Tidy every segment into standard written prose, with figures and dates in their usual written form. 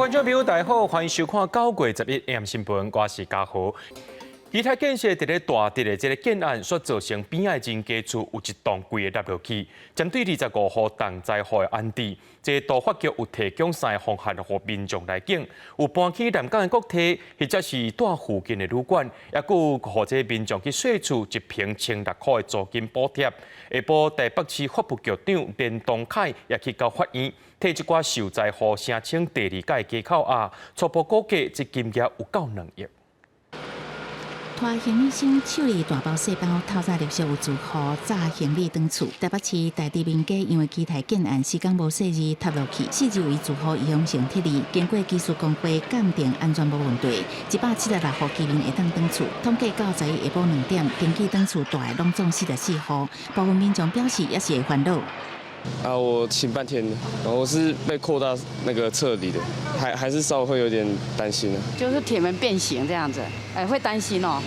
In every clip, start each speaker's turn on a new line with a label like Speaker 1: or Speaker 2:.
Speaker 1: 觀眾朋友，大家好，歡迎收看9月11 AM 新聞，我是嘉豪。基泰建設佇咧大直的這个建案所造成邊仔的人家厝有一棟規个塌落去，針對25戶重災戶的安置，這都發局有提供三个方案予民眾來揀，有搬去南港的國泰，或者是蹛附近的旅館，抑閣有予這民眾去稅厝一坪1600塊的租金補貼。下晡台北市法務局長連東凱也去到法院，替這寡受災戶聲稱第二改加扣押，初步估計這金額有夠2億。
Speaker 2: 拖行李箱，手裡大包細包，透早陸續有住戶紮行李轉厝。台北市大直民家因為基泰建案施工無細膩塌落去，42位住戶預防性撤離，經過技術工會鑑定安全無問題，176戶居民會當轉厝。統計到11下晡2點，登記轉厝蹛的攏總44戶，部分民眾表示也是會煩惱。
Speaker 3: 啊，我請半天，我是被擴大那個撤離的，還是稍微會有點擔心。
Speaker 4: 就是鐵門變形這樣子，哎，會擔心哦。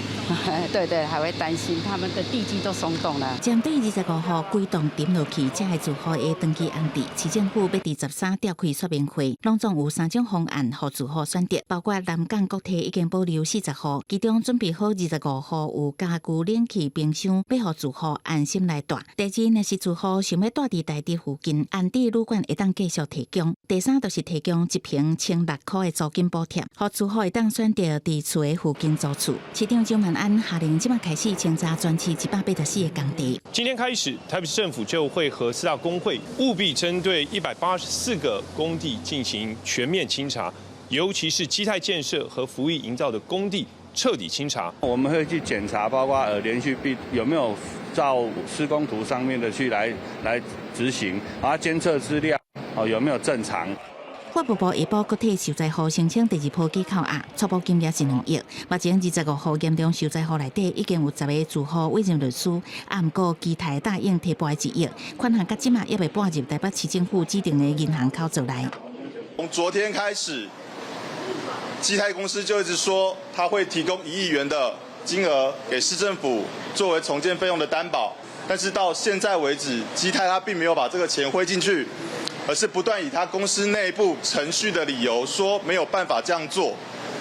Speaker 4: 對對，還會擔心他們的地基都鬆動了。
Speaker 2: 針對25戶規棟沉落去，這个住戶的長期安置，市政府欲佇13召開說明會，攏總有三種方案予住戶選擇，包括南港國泰已經保留40戶，其中準備好25戶有家具、冷氣、冰箱，欲予住戶安心來蹛。第二，若是住戶想欲蹛佇大直附近安置旅館，會當繼續提供。第三，就是提供一坪1600塊的租金補貼，予住戶會當選擇佇厝的附近租厝。市長蔣萬安下令，這擺開始清查全市184個工地。
Speaker 5: 今天開始，台北市政府就會和四大工會務必針對184個工地進行全面清查，尤其是基泰建設和福義營造的工地徹底清查。
Speaker 6: 我們會去檢查，包括連續壁有沒有照施工圖上面的去來執行，啊監測資料哦有沒有正常。
Speaker 2: 法務部下晡閣替受災戶申請第二波加扣押，初步金額是2億。目前25戶嚴重受災戶內底已經有10個住戶委任律師，啊，毋過基泰答應提撥1億，款項到這馬猶未撥入台北市政府指定的銀行口座內。
Speaker 7: 從昨天開始，基泰公司就一直說他會提供1億元的金額給市政府作為重建費用的擔保，但是到現在為止，基泰他並沒有把這個錢匯進去。而是不斷以他公司內部程序的理由說沒有辦法這樣做，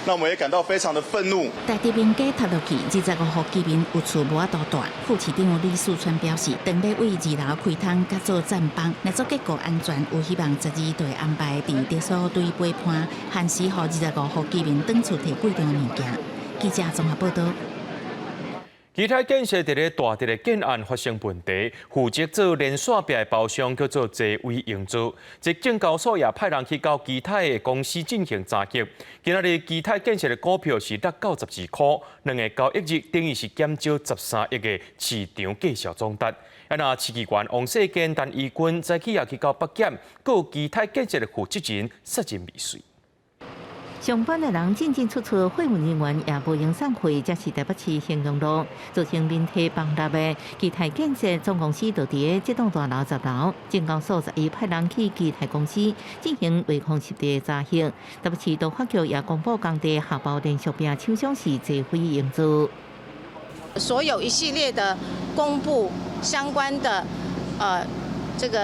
Speaker 7: 那我們也感到非常的憤怒。
Speaker 2: 大直民家塌落去，25戶居民有厝無法度蹛。副市長李四川表示，當欲對二樓開窗佮做棧枋，若做結構安全，有希望12就會安排佇特殊隊陪伴，限時予25戶居民轉厝提貴重物件。記者綜合報道。
Speaker 1: 基泰建設佇咧大直的建案發生問題，負責做連線壁的包商叫做濟威營造，這證交所也派人去到基泰的公司進行查核。今仔日基泰建設的股票是落到12塊，兩个交易日等於是減少13億的市場價數總值。啊，若市議員王世堅、陳怡君早起也去到北檢，告基泰建設的負責人殺人未遂。
Speaker 8: 上班的人進進出出，貨運人員也無閒散會。這是台北市興隆路造成民宅崩塌的基泰建設總公司，就佇這棟大樓10樓。證交所11派人去基泰公司進行尾礦實地查核。台北市都發局也公布工地下包連續壁廠商是濟輝營造。
Speaker 9: 所有一系列的公布相關的，這個。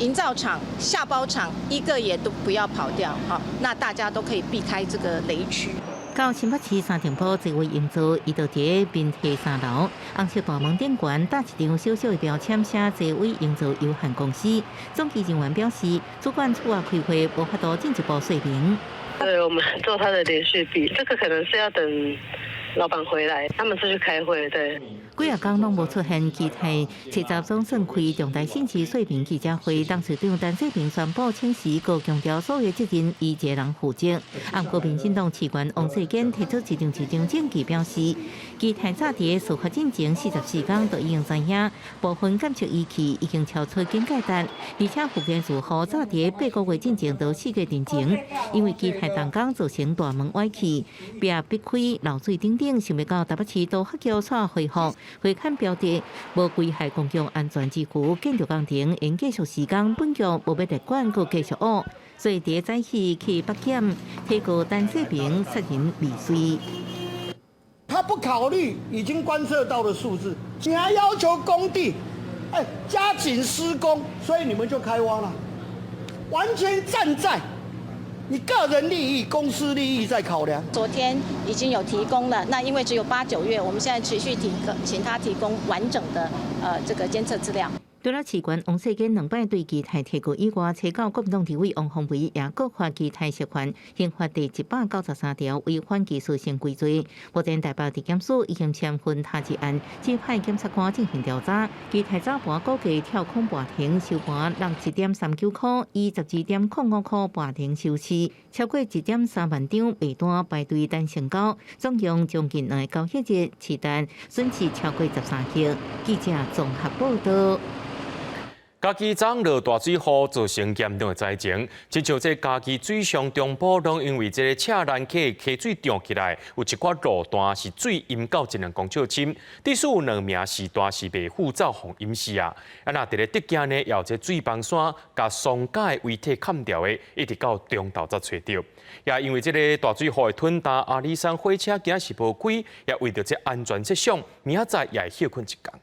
Speaker 9: 營造廠、下包廠一個也都不要跑掉，好，那大家都可以避開這個雷區。
Speaker 8: 到新北市三重埔濟威營造，伊就佇民宅3樓，紅色大門頂懸貼一張小小的標籤，寫濟威營造有限公司。總計人員表示，主管出外開會，無法度進一步說明。
Speaker 10: 對，我們做他的連續壁，這個可能是要等老闆回來，他們出去開會。對。
Speaker 8: 幾仔工攏無出現，基泰70總算開重大信息說明記者會，董事長陳世平宣布請辭，閣強調所有責任伊一个人負責。毋過民進黨市議員王世堅提出一張一張證據，表示基泰早佇事發進前44工就已經知影，部分檢測儀器已經超出警戒值，而且附近住戶早佇8個月進前就4個月前，因為基泰動工造成大門歪去、壁壁開、漏水等等，想欲到台北市都發局煞回覆。回看標的無危害公共安全之虞，建築工程應繼續施工，本局無欲列管，閣繼續挖，所以佇早起去北檢，提告陳世平殺人未遂。
Speaker 11: 他不考慮已經觀測到的數字，你還要求工地，哎，加緊施工，所以你們就開挖了，完全站在你個人利益、公司利益在考量。
Speaker 9: 昨天已經有提供了，那因為只有八九月，我們現在持續提供，請他提供完整的這個監測資料。
Speaker 8: 除了市議員王世堅兩擺對基泰提告以外，提告國民黨立委王鴻薇也告發基泰涉犯刑法第193條違反技術性規罪。目前台北地檢署已經簽分他一案，指派檢察官進行調查。基泰早盤估計跳空盤停，收盤61.39塊，以12.05塊盤停收市，超過1.3萬張賣單排隊等成交，總共將近兩個交易日，市值損失超過13億。記者綜合報道。
Speaker 1: 嘉義昨落大水雨造成嚴重的災情，親像這嘉義水上中埔，攏因為這個赤蘭溪溪水漲起來，有一寡路段是水淹到一兩公尺深，致使有兩名序大是袂赴走予淹死啊！啊，若佇咧德行呢，也有這水崩山共喪家的遺體崁掉的，一直到中晝才揣著。也因為這个大水雨的吞沓，阿里山火車今仔是無開，也為著這安全設想，明仔載也會歇睏一工。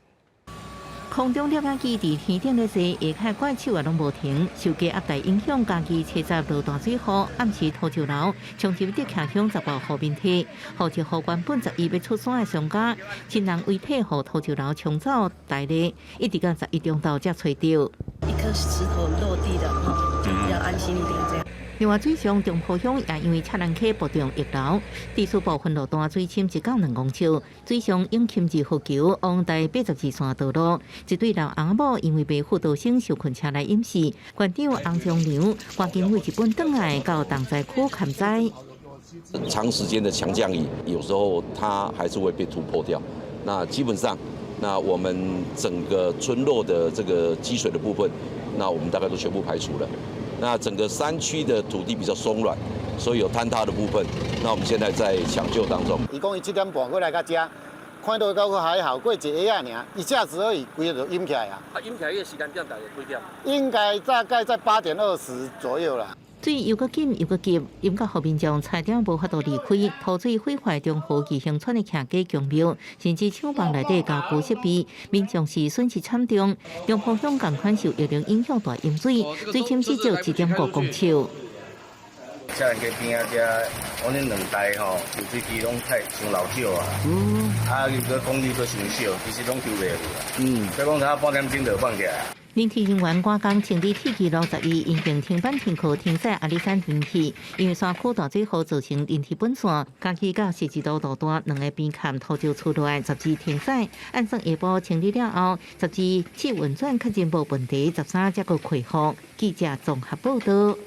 Speaker 8: 空中攝影機佇天頂咧踅，下跤怪手也攏無停。受低壓帶影響，嘉義車站落大水雨，暗時土石流衝入德徛鄉10外戶民宅。予一戶原本11欲出山的喪家，親人遺體予土石流沖走，大咧一直到11中晝才揣著。
Speaker 12: 一顆石頭落地的，就比較安心一點。這樣。
Speaker 8: 另外，水上中埔鄉也因為赤蘭溪暴漲溢流，致使部分路段水深1到2公尺，水上永琴二浮橋往台82線道路，一對老翁某因為袂赴逃生受困車內淹死。縣長洪崇良趕緊對日本轉來到重災區勘災。
Speaker 13: 長時間的強降雨，有時候它還是會被突破掉。那基本上，那我們整個村落的這個積水的部分，那我們大概都全部排除了。那整個山區的土地比較鬆軟，所以有坍塌的部分。那我們現在在搶救當中。
Speaker 14: 伊講伊7點半過來到遮，看到閣還好，過一下仔爾，一下子而已，規个就淹起來啊。
Speaker 15: 啊，淹起來个時間點大概幾點？
Speaker 14: 應該大概在8點20左右啦。
Speaker 8: 水又閣緊又閣急，淹到予民眾差點無法度離開，塗水毀壞中和義興村的徛家宮廟，甚至廠房內底家具設備，民眾是損失慘重。中埔鄉仝款受疫情影響大淹水，水深至少1.5公尺。
Speaker 16: 赤蘭溪邊仔遮，阮恁兩台吼，濾水機攏太傷老舊啊，啊又閣功率閣傷少，其實攏抽袂落啊。所以講差半點鐘就放起來。
Speaker 8: 臨時人員趕工清理鐵記路11，因經停班停課停駛阿里山電梯，因為山區大水雨造成電梯崩線，嘉義到十字路路段兩个邊崁土石出來，12停駛。按算下晡清理了後，十二試運轉確認無問題，13才閣恢復。記者綜合報道。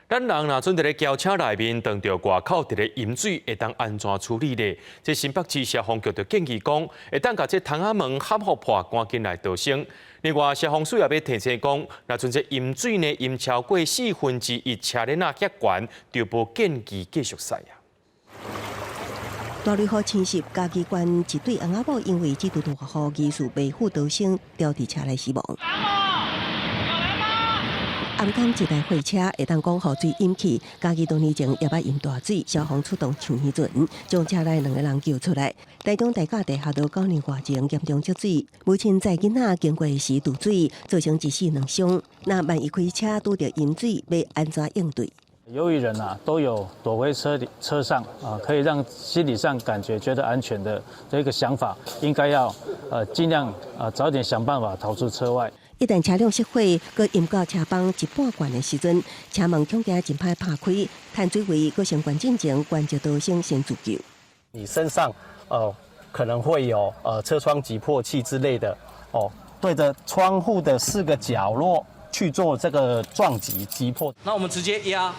Speaker 1: 咱人若陣佇咧轎車內面撞著外口佇咧淹水，會當按怎處理咧？這新北市消防局就建議講，會當共這窗仔門冚予破，趕緊來逃生。另外，消防署也欲提醒講，若陣這淹水呢，淹超過1/4車輪仔遐懸，就無建議繼續駛啊。
Speaker 17: 大雷雨侵襲嘉義縣一對翁仔某，因為這拄大雨，疑似袂赴逃生，牢佇車內死亡。暗暝一台貨車會當講予水淹去，嘉義多年前也捌淹大水，消防出動搶險船，將車內兩个人救出來。台中大甲地下道9年外前嚴重積水，母親載囡仔經過時墮水，造成一死兩傷。那萬一開車拄著淹水，欲按怎應對？
Speaker 18: 由於人啊都有躲回車裡車上啊，可以讓心理上感覺覺得安全的這個想法，應該要盡量啊早點想辦法逃出車外。
Speaker 17: 一旦車輛失火，閣淹到車幫一半懸的時陣，車門恐驚真歹拍開，趁水位閣先懸進前，關鍵逃生先自救。
Speaker 19: 你身上可能會有車窗擊破器之類的哦，對着窗戶的四個角落去做這個撞擊擊破。
Speaker 15: 那我們直接壓。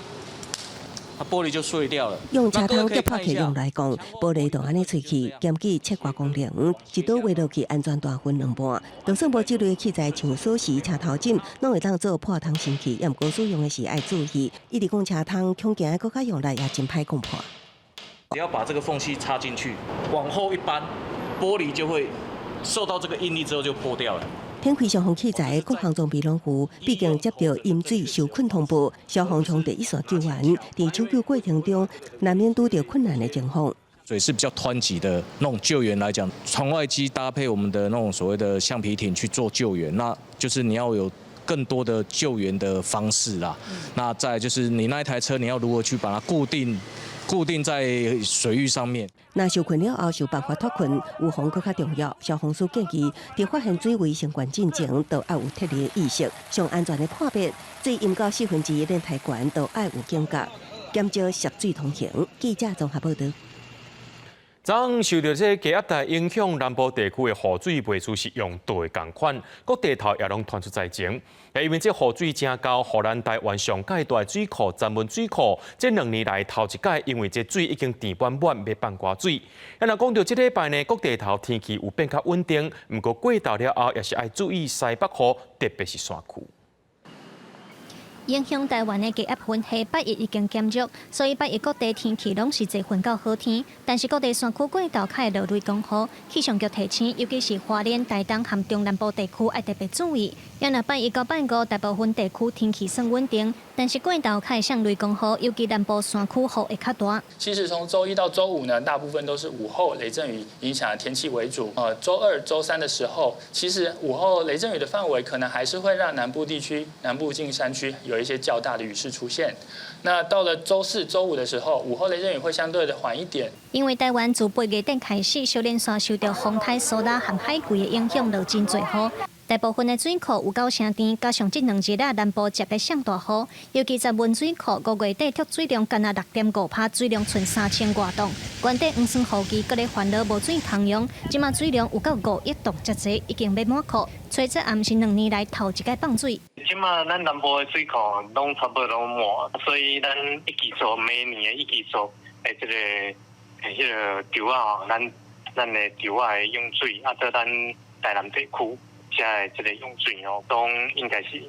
Speaker 15: 玻璃就碎掉了。
Speaker 17: 用車窗擊破器用來講，玻璃就按呢碎去，兼具切割功能，一刀劃落去安全大分兩半。就算無這類器材，像鎖匙、車頭枕，攏會當做破窗神器。也毋過使用的時愛注意，一直講車窗恐驚閣較用力也真歹攻破。
Speaker 15: 只要把這個縫隙插進去，往後一扳，玻璃就會受到這個應力之後就破掉了。
Speaker 17: 天開消防器材，各項裝備攏有，畢竟接著淹水受困通報，消防從第一線救援，佇搶救過程中難免拄著困難的情況。
Speaker 20: 水是比較湍急的那種救援來講，船外機搭配我們的那種所謂的橡皮艇去做救援，那就是你要有更多的救援的方式啦。那再來就是你那一台車，你要如何去把它固定，固定在水域上面。
Speaker 17: 若受困了後，想辦法脫困，預防閣較重要。消防署建議，佇發現水位升懸進前，都愛有撤離意識，上安全的判別，水淹到1/4或太懸，都愛有警覺，減少涉水通行。記者綜合報導。
Speaker 1: 昨受著這個低壓帶影響，南部地區的雨水袂輸是用倒的仝款，各地頭也攏傳出災情。因為這雨水誠厚，予咱台灣上蓋大水庫曾文水庫，這兩年來頭一擺，因為這水已經填滿滿，欲放寡水。啊，若講著這禮拜呢，各地頭天氣有變較穩定，毋過過晝了後，也是愛注意西北雨，特別是山區。
Speaker 21: 影響台灣的低壓雲系拜一已經減弱，所以拜一各地天氣攏是濟雲到好天。但是各地山區過晝較會落雷公雨，氣象局提醒，尤其是花蓮、台東和中南部地區愛特別注意。啊若拜一到拜五，大部分地區天氣算穩定，但是過晝較會上雷公雨，尤其南部山區雨會較大。
Speaker 22: 其實從週一到週五呢，大部分都是午後雷陣雨影響的天氣為主。週二、週三的時候，其實午後雷陣雨的範圍可能還是會讓南部地區、南部近山區有一些較大的雨勢出現。那到了週四、週五的時候，午後雷陣雨會相對的緩一點。
Speaker 21: 因為台灣自8月底開始，小連山受著風颱蘇拉和海葵的影響，落真濟雨。大部分的水庫有九成甜，加上這兩日啊南部接連上大雨，尤其曾文水庫5月底蓄水量干焦6.5%，水量賰3000外噸。原底黃酸雨季閣咧煩惱無水通用，這馬水量有夠5億噸遮濟，已經欲滿庫。揣這也毋是兩年來頭一擺放水。
Speaker 23: 這馬咱南部的水庫攏差不多攏滿，所以咱一季做每年的一季做的這個彼個池仔吼，咱的池仔的用水，啊，做咱台南地區。遮的這個用水哦，攏應該是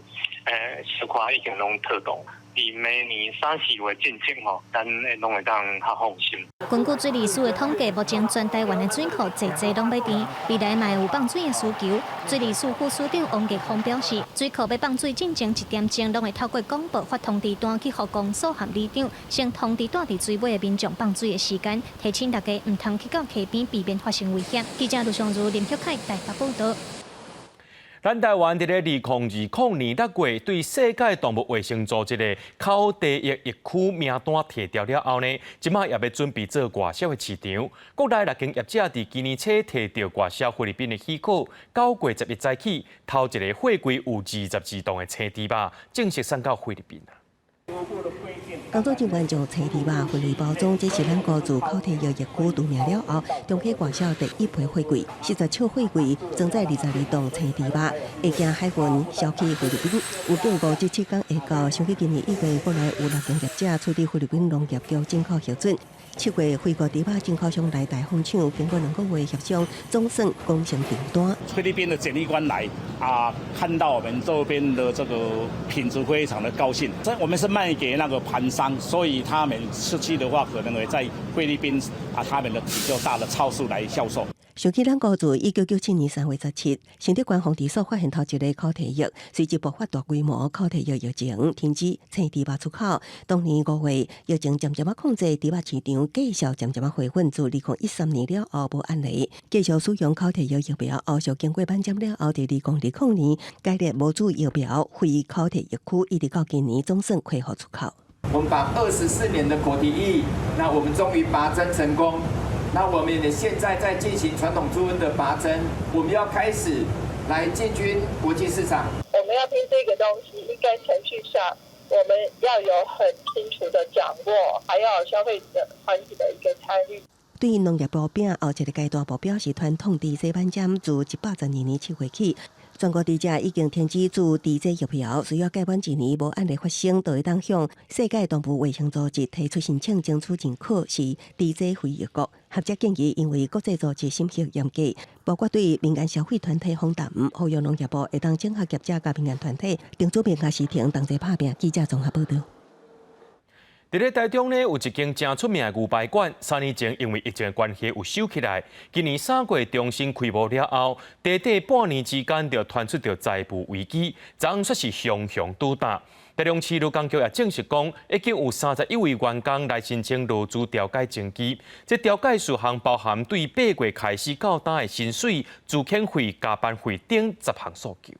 Speaker 23: 小可已經攏妥當。佇明年三四月進前吼，咱會攏會當較放心。
Speaker 21: 根據水利署的統計，目前全台灣的水庫濟濟攏欲甜，未來嘛會有放水的需求。水利署副署長王傑峰表示，水庫欲放水進前一點鐘，攏會透過廣播發通知單去予公所和里長，先通知蹛佇水尾的民眾放水的時間，提醒大家毋通去到溪邊，避免發生危險。記者盧尚如、林旭凱台北報導。
Speaker 1: 咱台灣佇咧2020年6月對世界動物衛生組織的口蹄疫疫區名單提掉了後呢，這馬也欲準備做外銷的市場。國內六間業者佇今年初提著外銷菲律賓的許可，9月11早起，頭一个貨櫃有22噸的青豬肉正式送到菲律賓。
Speaker 17: 工作人員將青豬肉分類包裝，這是咱國自口蹄疫疫區除名了後，重啟外銷第一批貨櫃，47貨櫃裝載22噸青豬肉，會經海運銷去菲律賓。預計5至7天會到。想起今年1月，國內有六間業者取得菲律賓農業局進口核准。7月，菲國豬肉進口商來台訪廠，經過2個月協商，總算完成訂單。
Speaker 24: 菲律賓的檢疫官來啊，看到我們這邊的這個品質，非常的高興。這我們是賣給那個盤商，所以他們出去的話，可能會在菲律賓啊，他們的比較大的超市來銷售。
Speaker 17: 想起咱國自1997年3月17，承德縣防治所發現頭一例口蹄疫，隨即爆發大規模口蹄疫疫情，停止青豬肉出口。當年5月，疫情漸漸仔控制，豬肉市場繼續漸漸仔回穩。自2013年了後無案例，繼續使用口蹄疫疫苗，後續經過免檢了後，佇2020年改列無主疫苗非口蹄疫區，一直到今年總算恢復出口。
Speaker 25: 我們把24年的口蹄疫，那我們終於拔針成功。那我們也現在在進行傳統豬瘟的拔針，我們要開始來進軍國際市場。
Speaker 10: 我們要拼這個東西，應該程序上我們要有很清楚的掌握，還要有消費者團體的一個參與。
Speaker 17: 對農業部餅後一個階段目標是傳統豬細斑針，自112年7月起，全國豬隻已經停止注豬隻疫苗，需要屆滿一年無案例發生，就會當向世界動物衛生組織提出申請，爭取認可是豬隻非疫國。學者建議，因為國際組織審核嚴格，包括對民間消費團體訪談，呼籲農業部會當整合業者佮民間團體，定組明確時程，同齊拍拼。記者綜合報導。
Speaker 1: 佇咧台中呢，有一間誠出名的牛排館，3年前因為疫情的關係有收起來。今年3月重新開幕了後，短短半年之間就傳出著財務危機，昨昏煞是雄雄倒塌。台中市勞工局也證實講，已經有31位員工來申請勞資調解爭議。這調解事項包含對8月開始到今的薪水、資遣費、加班費等10項訴求。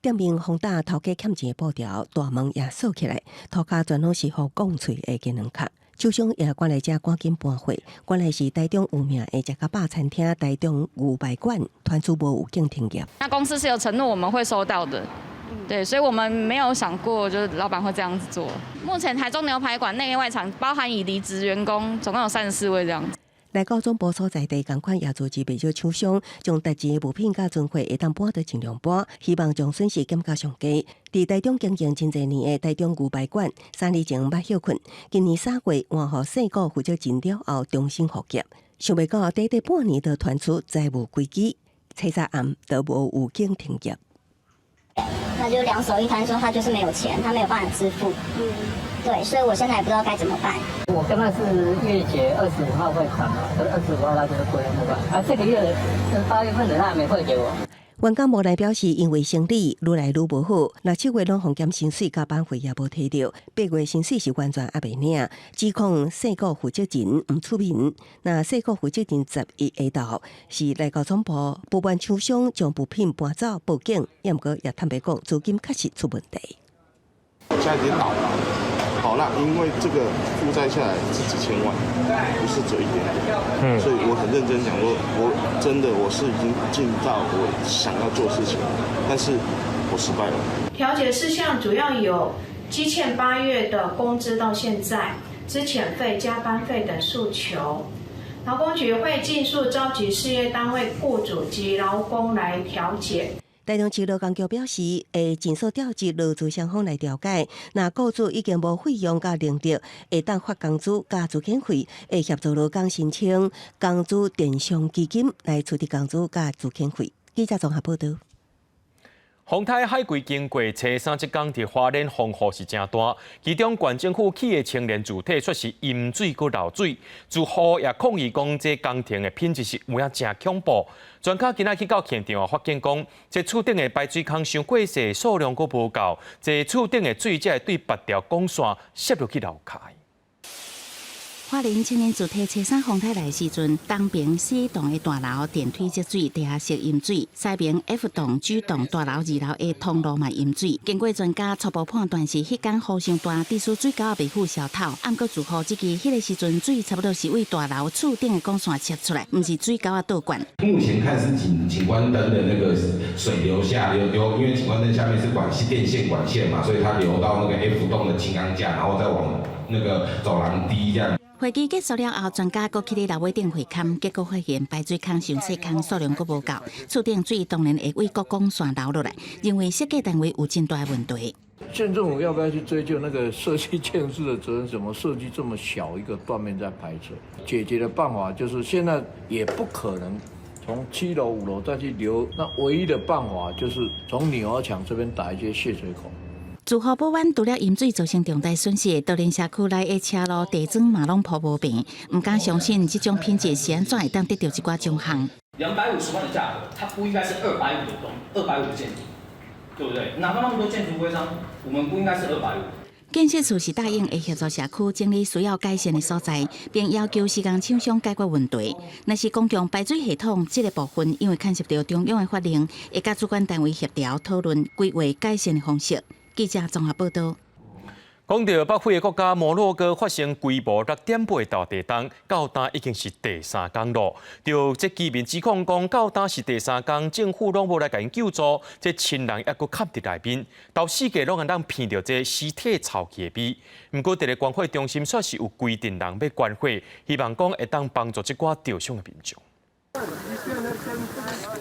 Speaker 17: 頂面風打頭家欠錢的布條，大門也鎖起來，塗跤全攏是予摃碎的雞卵殼。廠商也趕來遮趕緊搬貨，原來是台中有名的食較飽餐廳台中牛排館，傳出無預警停業。
Speaker 3: 那公司是有承諾我們會收到的，對，所以我們沒有想過就是老闆會這樣子做。目前台中牛排館內外場包含已離職員工，總共有34位這樣子。
Speaker 17: 來到總部所在地，仝款也組織袂少廠商，將值錢物品佮存貨會當搬就盡量搬，希望將損失減到上低。佇台中經營真濟年的台中牛排館，3年前捌歇困，今年3月換予世股負責人了後重新復業，想袂到短短半年就傳出財務危機，初三暗就無預警停業。
Speaker 4: 他就兩手一攤，說他就是沒有錢，他沒有辦法支付。對，所以我現在也不知道該怎麼辦。
Speaker 5: 我跟他是月結25號匯款嘛，25號他就是過付款，啊，這個月是8月份的，他還沒匯給我。
Speaker 17: 員工無奈表示，因為生理愈來愈無好，六七月攏予減薪水，加班費也無提著，8月薪水是完全猶未領，指控世股負責人毋出面。那世股負責人11下晝是來到總部，不滿廠商將物品搬走報警，也毋過也坦白講，資金確實出問題。
Speaker 6: 現在已經倒了，好，那因為這個負債下來是幾千萬，不是只有一點點，所以我很認真講，我真的我是已經盡到我想要做事情，但是我失敗了。
Speaker 7: 調解事項主要有積欠8月的工資到現在，資遣費、加班費等訴求。勞工局會盡速召集事業單位僱主及勞工來調解。
Speaker 17: 台中市勞工局表示，會盡速調集勞資雙方來調解。若僱主已經無費用佮能力，會當發工資佮資遣費，會協助勞工申請工資墊償基金來處理工資佮資遣費。記者綜合報導。
Speaker 1: 風颱海葵經過初三這工佇花蓮風雨是誠大，其中縣政府起的青年住宅卻是淹水閣漏水，住戶也抗議講這工程的品質是有影誠恐怖。專家今仔去到現場發現講，這厝頂的排水孔傷過細，數量閣無夠，這厝頂的水才會對別條管線瀉落去樓跤。
Speaker 2: 花蓮青年住宅初三風颱來時陣，東爿 C 棟的大樓電梯積水，地下室淹水；西爿 F 棟、G 棟大樓二樓的通路嘛淹水。經過專家初步判斷是彼工雨傷大，致使水溝仔袂赴消透。毋過住戶這個彼个時陣水差不多是對大樓厝頂的管線切出來，毋是水溝仔倒灌。
Speaker 26: 目前看是景觀燈的那個水流下流流，因為景觀燈下面是管線電線管線嘛，所以它流到那個 F 棟的輕鋼架，然後再往那個走廊滴這樣。
Speaker 2: 會議結束了後，專家閣去咧樓尾頂會勘，結果發現排水孔傷細孔數量閣無夠，厝頂水當然會對各管線流落來，認為設計單位有真大問題。
Speaker 27: 縣政府要不要去追究那個設計建設的責任？怎麼設計這麼小一個斷面在排水？解決的辦法就是現在也不可能從7樓、5樓再去流，那唯一的辦法就是從女兒牆這邊打一些泄水孔。
Speaker 2: 住戶不滿除了淹水造成重大損失，就連社區內的車路地磚嘛攏鋪無平，毋敢相信這種品質是按怎會當得著這寡獎項。
Speaker 28: 250萬的價格，它不應該是二百五的東，二百五的建築，對不對？拿到那麼多建築規章，我們不應該是二百五。
Speaker 2: 建設處是答應會協助社區整理需要改善的所在，並要求施工廠商解決問題。若是公共排水系統這個部分，因為牽涉著中央的法令，會佮主管單位協調討論規劃改善的方式。記者綜合報導。
Speaker 1: 講著北非的國家摩洛哥發生規模6.8大地動，到今已經是第三工咯。就這居民指控講，到今是第三工，政府攏無來共𪜶救助，這親人猶閣崁佇內面，到四界攏會當聞著這屍體臭氣的味。毋過，佇咧關懷中心煞是有規定人欲捐血，希望講會當幫助這寡著傷的民眾。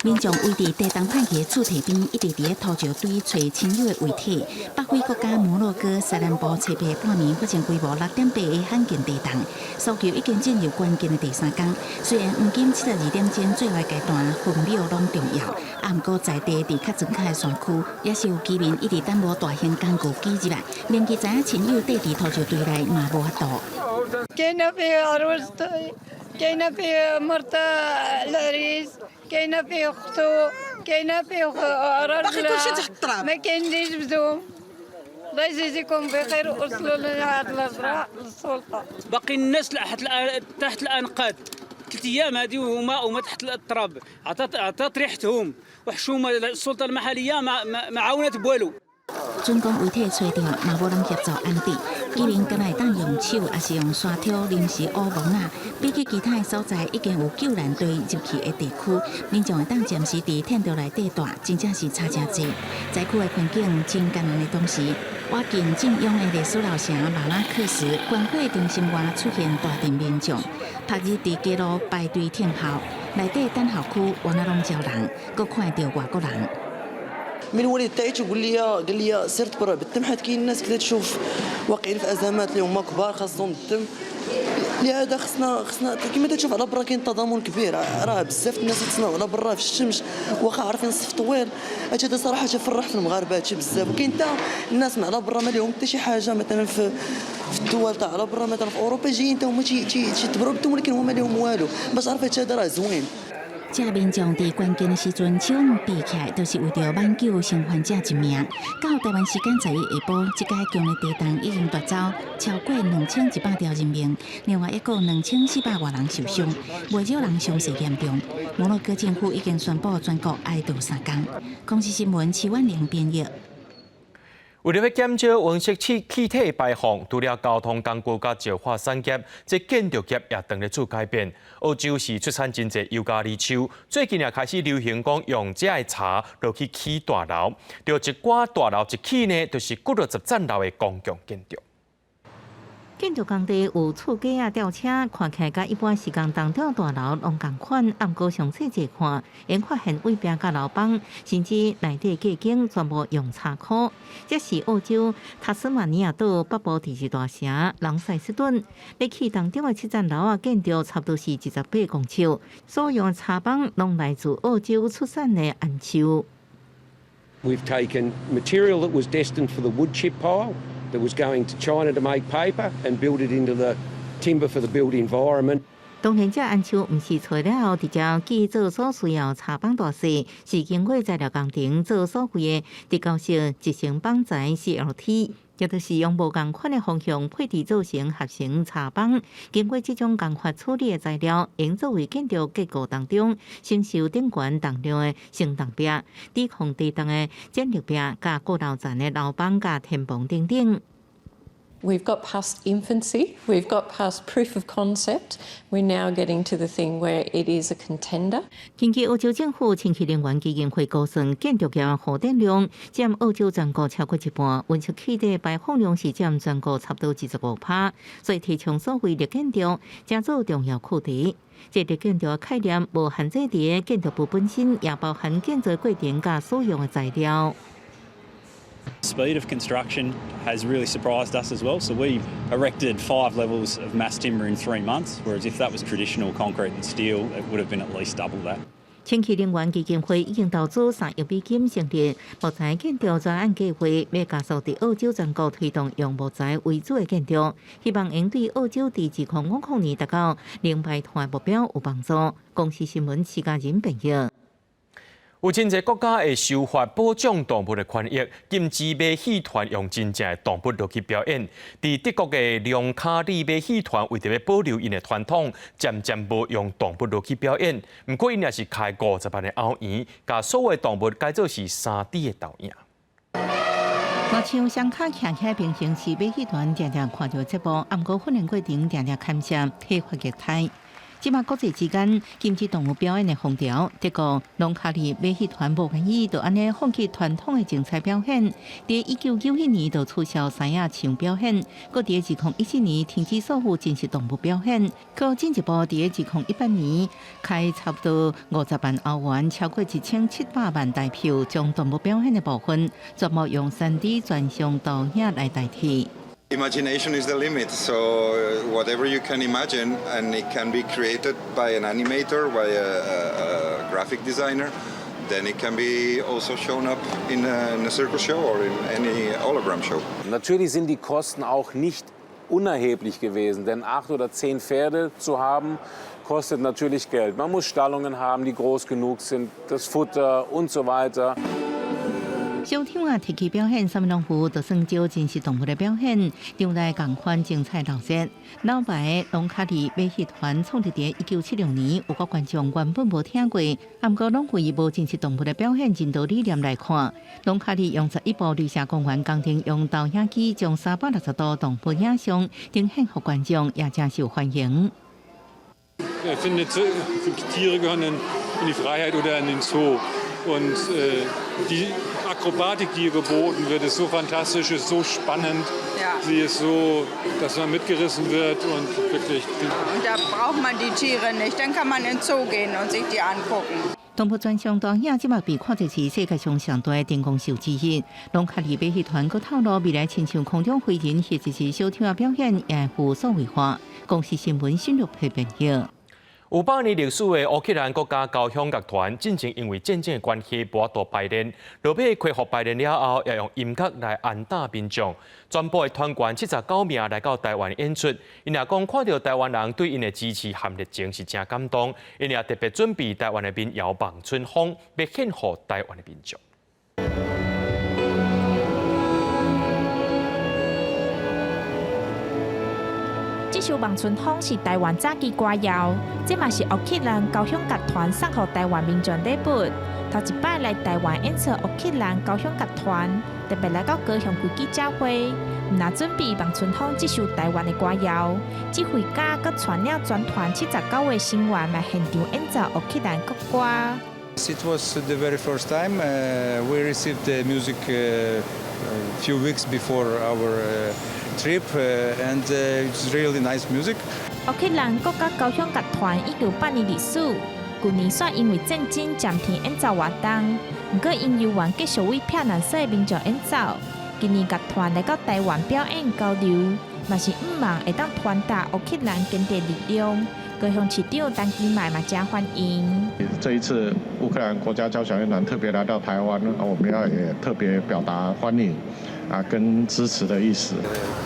Speaker 2: 民眾圍佇地動歹去的厝堤邊，一直佇咧土石堆揣親友的遺體。北非國家摩洛哥西南部初八半暝發生規模6.8的罕見地動，搜救已經進入關鍵的第三工。雖然黃金72點鐘最後階段分秒攏重要，啊，毋過在地佇較莊腳的山區，也是有居民一直等無大型工具擠入來，免去知影親友綴佇土石堆內嘛無法度。
Speaker 29: كاينه فيه مرت العريس كاينه فيه اختو كاينه فيه راجل
Speaker 30: كلشي تحت التراب.
Speaker 29: ما كاين اللي يجبدهم. الله يجازيكم بخير وصلوا لنا هاد الهضره للسلطه.
Speaker 31: باقي الناس تحت الانقاض.
Speaker 8: 3 ايام هذه وهما تحت التراب، عطات ريحتهم وحشومه. السلطه المحليه ما عاونت بوالو.
Speaker 2: 竣工遺體揣著，嘛無人協助安置，居民敢若會當用手，抑是用沙土臨時烏墓仔。比起其他的所在，已經有救難隊入去的地區，民眾會當暫時佇天橋內底蹛，真正是差誠濟。災區的環境真艱難的同時，倚近正央的歷史老城馬拉克什觀貨中心外出現大陣民眾，曝日佇街路排隊等候，內底等候區原來攏招人，閣看著外國人。
Speaker 9: من الوالد تاعي تيقول لي، قال لي سير تبرع بالدم، حيت كاين الناس كتشوف واقعين في ازمات اللي هما كبار خاصهم الدم. لهذا خصنا كما تشوف على برا كاين تضامن كبير، راه بزاف الناس يتسناو على برا في الشمس واخا عارفين الصف طويل. هادشي هذا صراحه تفرح في المغاربه هادشي بزاف. وكاين حتى الناس من على برا ما لهم حتى شي حاجه، مثلا في الدول تاع على برا، مثلا في اوروبا، جايين حتى هما تيتبرعوا بالدم ولكن هما لهم والو. باش عرف هادشي هذا راه زوين.
Speaker 2: 這民眾佇關鍵的時陣手比起來，就是為著挽救生還者一命。到台灣時間11下晡，這个強烈地動已經奪走超過2100條人命，另外一個2400外人受傷，袂少人傷勢嚴重。摩洛哥政府已經宣布全國哀悼3工。公視新聞徐婉玲編譯。
Speaker 1: 為著欲減少溫室氣體排放，除了交通工具佮石化產業，這建築業也當咧做改變。澳洲是出產真濟尤加利樹，最近也開始流行講用這个柴落去起大樓。著一寡大樓一起呢，就是幾落十層樓的公共建築。
Speaker 2: 建築工地有厝架仔吊車，看起來佮一般時間當中大樓攏仝款，毋過上細細看，會發現位壁佮樓枋，甚至內底隔間全部用柴箍。這是澳洲塔斯馬尼亞島北部第二大城朗塞斯頓，咧起當中的七層樓仔建築差不多是28公尺，所用的柴枋攏來自澳洲出產的桉樹。
Speaker 11: We've taken material that was destined for the wood chip pile that was going to China to make paper and build it into the timber for the built environment.
Speaker 2: 當然，這桉樹毋是材料後直接寄做所需要柴枋大細，是經過材料工程做所謂的直交式集成綁材 CLT，也就是用無仝款的方向配置做成合成柴枋。經過這種工法處理的材料，用作為建築結構當中承受頂懸重量的承重壁、抵抗地動的剪力壁、佮過樓層的樓枋佮天棚等等。
Speaker 12: We've got past infancy, we've got past proof of concept. We're now getting to the thing where it is a contender.
Speaker 2: 根據澳洲政府清潔能源基金會估算，建築業耗電量佔澳洲全國超過一半，溫室氣體排放量是佔全國差不多25%，所以提倡所謂綠建築，誠做重要課題。這綠建築的概念無限制佇建築物本身，也包含建造過程佮使用的材料。
Speaker 13: Speed of construction has really surprised us as well. So we erected five levels of mass timber in 3 months, whereas if that was traditional concrete and steel, it would have been at least double that.
Speaker 2: 清潔能源基金會已經投資3億美金成立木材建築專案計劃，欲加速佇澳洲全國推動用木材為主的建築，希望能對澳洲佇2050年達到零排碳目標有幫助。公視新聞徐家仁編譯。
Speaker 1: 有真濟國家會修法保障動物的權益，禁止馬戲團用真正的動物落去表演。佇德國的隆卡利馬戲團為著欲保留𪜶的傳統，漸漸無用動物落去表演。毋過𪜶也是開50萬的歐元，共所有動物改做是3D 的投影。
Speaker 2: 親像雙跤徛起來平行時馬戲團定定看著節目，毋過訓練過程定定牽涉體罰虐待。這馬國際之間禁止動物表演的風潮，德國隆卡利馬戲團無願意就按呢放棄傳統的精彩表演。佇1991年就取消獅仔象表演，閣佇2014年停止所有真實動物表演，閣進一步佇2018年開差不多50萬歐元，超過1700萬台票，將動物表演的部分全部用3D 全像投影來代替。
Speaker 14: Imagination is the limit, so whatever you can imagine, and it can be created by an animator, by a graphic designer, then it can be also shown up in a circus show or in any hologram show.
Speaker 16: Natürlich sind die Kosten auch nicht unerheblich gewesen, denn 8 oder 10 Pferde zu haben, kostet natürlich Geld. Man muss Stallungen haben, die groß genug sind, das Futter und so weiter.
Speaker 2: 小丑仔提起表演，啥物攏有，就算招真實動物的表演，場內仝款精彩鬧熱。老牌龍卡利馬戲團創立佇1976年，有個觀眾原本無聽過，毋過攏為無真實動物的表演人道理念來看。龍卡利用11部綠色公園工程，用投影機將360度動物影像呈現予觀眾，也誠受歡迎。
Speaker 15: Ich finde, Tiere gehören in die Freiheit oder in den Zoo. Und die Akrobatik, die hier geboten wird, ist so fantastisch, ist so spannend.
Speaker 18: Ja.
Speaker 15: Sie ist so, dass man mitgerissen wird und wirklich.
Speaker 18: Und da braucht man die Tiere nicht. Dann kann man in den Zoo gehen und sich die angucken.
Speaker 2: 動物專項導演這馬被看作是世界上上大的燈光秀之一。龍卡利馬戲團閣透露，未來親像空中飛人或者是小丑仔表演，也會數位化。公視新聞新錄配編譯。
Speaker 1: 有百年歷史的烏克蘭國家交響樂團，進前因為戰爭的關係，無法度排練。落尾恢復排練了後，也用音樂來安撫民眾。全部的團員79名來到台灣演出，𪜶也講看著台灣人對𪜶的支持和熱情是誠感動。𪜶也特別準備台灣的民謠《望春風》，欲獻予台灣的民眾。
Speaker 19: 這首《望春風》是台灣早期歌謠，這嘛是烏克蘭交響樂團送予台灣民眾禮物。頭一擺來台灣演出，烏克蘭交響樂團特別來到高雄開記者會，毋但準備《望春風》這首台灣的歌謠，指揮家閣帶領全團79位成員來現場演奏烏克蘭國歌。
Speaker 20: It was the very first time we received the music a few weeks before our trip, and it's really nice music.
Speaker 19: 烏克蘭國家交響樂團已有百年歷史，舊年煞因為戰爭暫停演奏活動，毋過𪜶猶原繼續為避難所的民眾演奏。今年樂團來到台灣表演交流，嘛是向望會當傳達烏克蘭堅定力量。高雄市長陳其邁嘛誠歡迎。
Speaker 21: 這一次烏克蘭國家交響樂團特別來到台灣，我們要也特別表達歡迎啊跟支持的意思。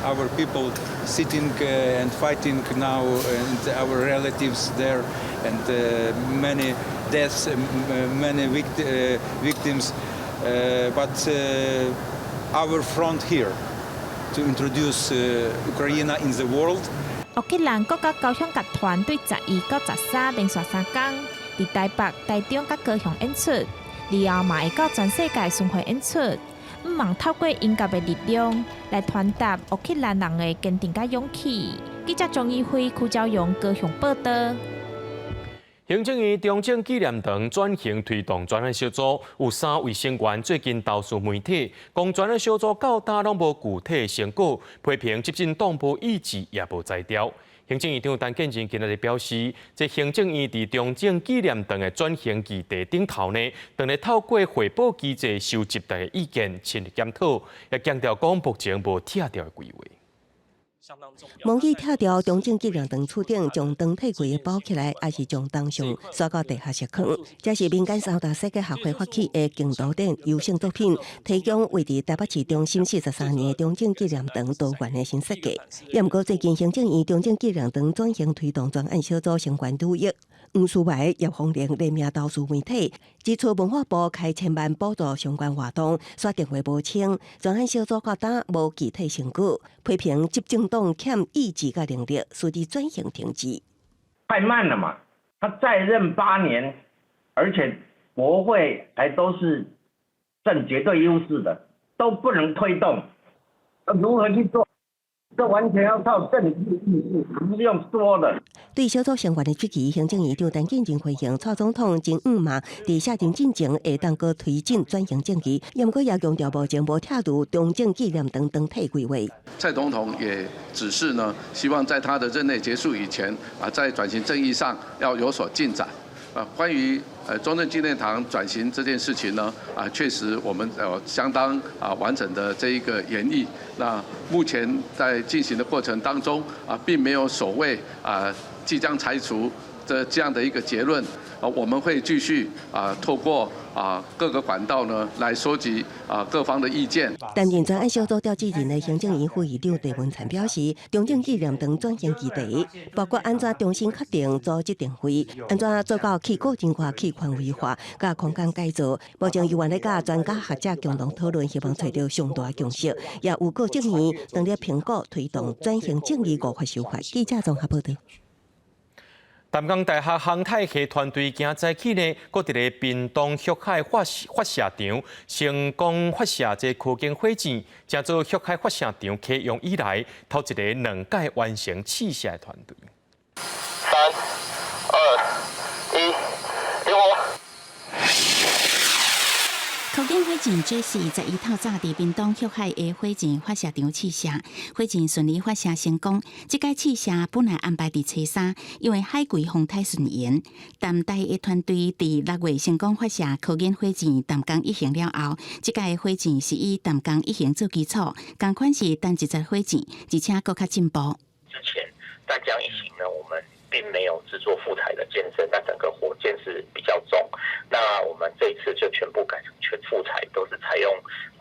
Speaker 20: Our people sitting and fighting now, and our relatives there, and many deaths, many victims, but our front here to introduce Ukraine in the world.
Speaker 19: 烏克蘭國家交響樂團對11到13連續3工，佇台北、台中佮高雄演出，以後嘛會到全世界巡迴演出。向望透過音樂的力量來傳達烏克蘭人的堅定佮勇氣。記者鍾怡輝、柯昭陽高雄報導。
Speaker 1: 行政院中正紀念堂轉型推動專案小組有三位成員最近投訴媒體，講專案小組到今攏無具體成果，批評執政黨無意志也無才調。行政院長陳建仁今仔日表示，這行政院佇中正紀念堂的轉型議題頂頭呢，當咧透過匯報機制收集大家意見，深入檢討，也強調講目前無拆掉的規劃。
Speaker 17: 忘記拆掉中正紀念堂厝頂，將長體櫃包起來，抑是將銅像徙到地下室囥？這是民間三大設計學會發起的競圖展優勝作品，提供位佇台北市中心43年的中正紀念堂多元的新設計。也毋過最近行政院中正紀念堂轉型推動專案小組成員之一黃書懷葉鳳玲聯名投訴媒體，指出文化部開千萬補助相關活動，煞電話無清，專案小組到今無具體成果，批評執政黨欠意志佮能力，使得轉型停滯。
Speaker 22: 太慢了嘛！他在任8年，而且國會還都是佔絕對優勢的，都不能推動，如何去做？這完全要靠政治意志，不是用說的。
Speaker 17: 對小組成員的質疑，行政院長陳建仁回應，蔡總統真向望佇卸任進前會當閣推進轉型正義，毋過也強調目前無拆除中正紀念堂長體規劃。
Speaker 23: 蔡總統也指示呢，希望在他的任內結束以前，啊，在轉型正義上要有所進展。啊，關於中正紀念堂轉型這件事情呢，啊，確實我們有相當啊完整的這一個研議。那目前在進行的過程當中，啊，並沒有所謂啊即將拆除這樣的一個結論。啊，我們會繼續啊，透過啊各個管道呢，來收集啊各方的意見。
Speaker 17: 擔任專案小組召集人的行政院副院長鄭文燦表示，中正紀念堂轉型議題，包括按怎重新確定組織定位，按怎做到去個人化、去權威化，佮空間改造。目前猶原咧佮專家學者共同討論，希望揣著上大共識，也預告政院當咧評估推動轉型正義五法修法。記者綜合報導。
Speaker 1: 淡江大學航太系團隊今早起呢，閣佇咧屏東旭海發射場成功發射這科研火箭，成做旭海發射場啟用以來頭一个兩擺完成試射的團隊。
Speaker 3: 三、二、一，點火！
Speaker 2: 科研火箭 Jessie 11透早佇屏東旭海的火箭發射場試射，火箭順利發射成功。這擺試射本來安排佇初三，因為海葵風台順延。淡大的團隊佇6月成功發射科研火箭淡江一型了後，這擺火箭是以淡江一型做基礎，仝款是單一節火箭，而且閣較進步。
Speaker 4: 之前淡江一型呢，我們並沒有製作複材的箭身，那整個火箭是比較重。那我們這一次就全部改成全複材，都是採用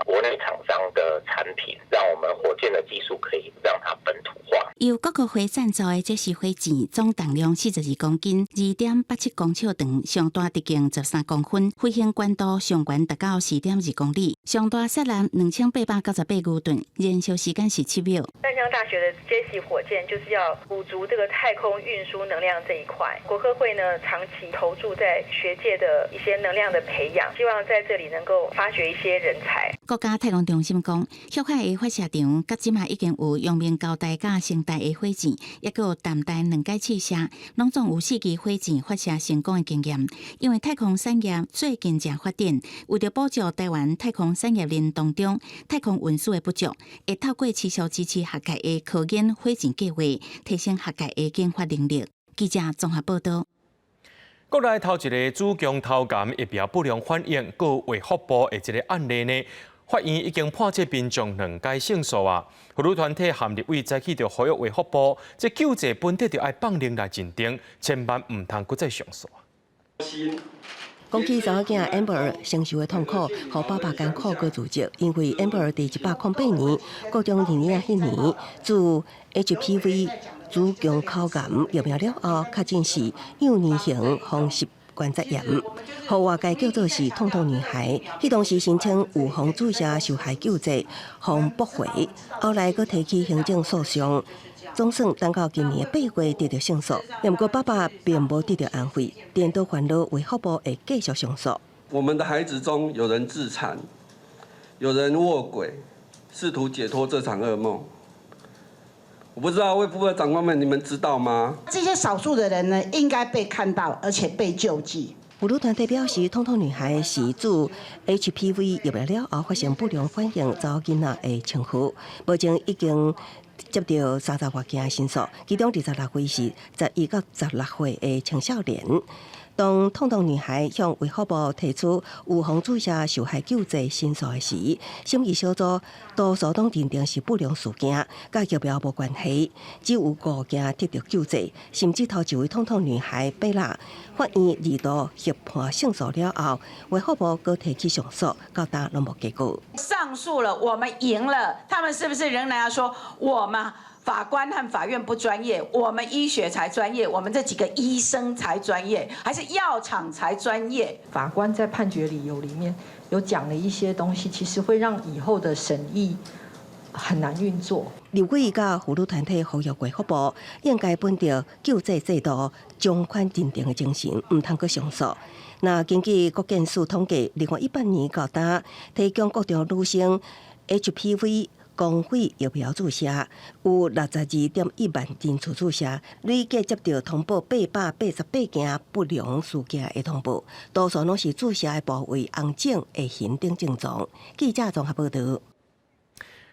Speaker 4: 國內廠商的產品，讓我們火箭的技術可以讓它本土化。
Speaker 2: 由國科會贊助的這是火箭，總重量42公斤，2.87公尺長，上大直徑13公分，飛行高度上懸達到4.2公里，上大殺力2898牛頓，燃燒時間是7秒。
Speaker 5: 淡江大學的 Jessie 火箭就是要補足這個太空運輸能量這一塊。國科會呢長期投注在學界的一些能量的培養，希望在這裡能夠發掘一些人才。
Speaker 2: 國家太空中心講，旭海的發射場，到這馬已經有陽明交大佮成大的火箭，抑閣有淡大兩擺試射，攏總有四支火箭發射成功的經驗。因為太空產業最近正發展，為著補足台灣太空產業鏈當中太空運輸的不足，會透過持續支持學界的科研火箭計劃，提升學界的研發能力。記者綜合報導。
Speaker 1: 國內頭一个子宮頭癌疫苗不良反應告衛福部的這个案例呢，法院已經判這民眾兩屆勝訴啊！婦女團體和立委早起就呼籲衛福部，這救濟本底就愛放另來認定，千萬毋通閣再上訴啊！
Speaker 17: 講起查某囝 Amber 承受的痛苦，予爸爸艱苦閣自責，因為 Amber 佇108年國中二年彼年注 HPV 子宮口癌疫苗了後，確診是幼年型風濕關節炎，予外界叫做是痛痛女孩。彼當時申請預防注射受害救濟，予駁回，後來閣提起行政訴訟，總算等到今年8月得著勝訴。毋過爸爸並無得著安慰，顛倒煩惱衛福部會繼續上訴。
Speaker 6: 我們的孩子中有人自殘，有人臥軌，試圖解脫這場噩夢。我不知道衛福部的長官們，你們知道嗎？
Speaker 7: 這些少數的人呢，應該被看到，而且被救濟。
Speaker 17: 婦女團體表示，痛痛女孩是注 HPV 疫苗了後發生不良反應，查某囡仔的稱呼。目前已經接著三十外件申訴，其中26位是11到16歲的青少年。當痛痛女孩向衛福部提出預防注射受害救濟申訴的時，審議小組多數攏認定是不良事件，佮疫苗無關係，只有五件得著救濟，甚至頭一位痛痛女孩貝拉，法院二度協判勝訴了後，衛福部閣提起上訴，到今攏無結果。
Speaker 10: 上訴了，我們贏了，他們是不是仍然要說我們法官和法院不專業，我們醫學才專業，我們這幾個醫生才專業，還是藥廠才專業？
Speaker 12: 法官在判決理由裡面有講了一些東西，其實會讓以後的審議很難運作。
Speaker 17: 立委佮婦女團體呼籲衛福部應該本著救濟制度從寬認定的精神，毋通閣上訴。那根據國健署統計，2018年到今，提供國中女生 HPV 公費疫苗注射有62.1萬人次注射，累計接著通報888件不良事件的通報，多數攏是注射的部位紅腫、會痕等症狀。記者綜合報導。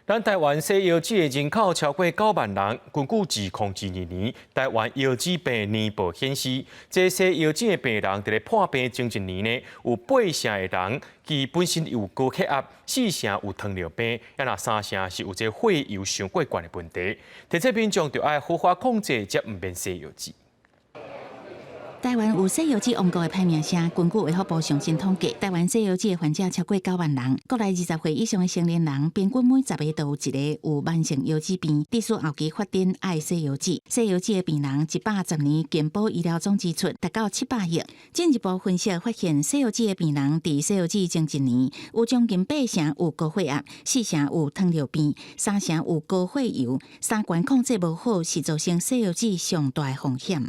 Speaker 1: 咱台灣西腰子的人口超過9萬人。根據2022年台灣腰子病年報顯示，這西腰子的病人佇咧破病前一年呢，有八成的人其本身有高血壓，四成有糖尿病，抑若三成是有這血油傷過懸的問題。提醒民眾著愛好好控制，才毋免洗腰子。
Speaker 2: 台灣有洗腰子王國的歹名聲，根據衛福部上新統計，台灣洗腰子的患者超過9萬人。國內20歲以上的成年人，平均每10個就有一个有慢性腰子病，致使後期發展愛洗腰子。洗腰子的病人，110年健保醫療總支出達到700億。進一步分析發現，洗腰子的病人佇洗腰子前一年，有將近八成有高血壓，4成有糖尿病，3成有高血油，三高控制無好，是造成洗腰子上大的風險。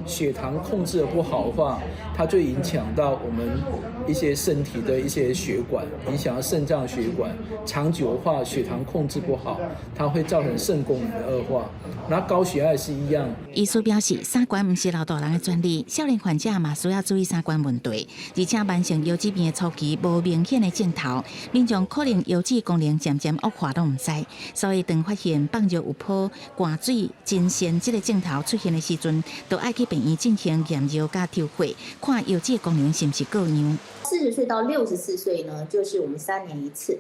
Speaker 8: 血糖控制得不好的話，它就影響到我們一些身體的一些血管，影響到腎臟血管。長久的話，血糖控制不好，它會造成腎功能的惡化。那高血壓也是一樣。
Speaker 2: 醫師表示，三高毋是老大人的專利，少年患者嘛需要注意三高問題。而且慢性腰子病的初期無明顯的症頭，民眾可能腰子功能漸漸惡化攏毋知。所以當發現放尿有泡、寒水、真鮮這个症頭出現的時陣，就愛去病院進行驗尿佮抽血，看腰子的功能是毋是過樣。
Speaker 9: 40歲到64歲呢，就是我們3年一次；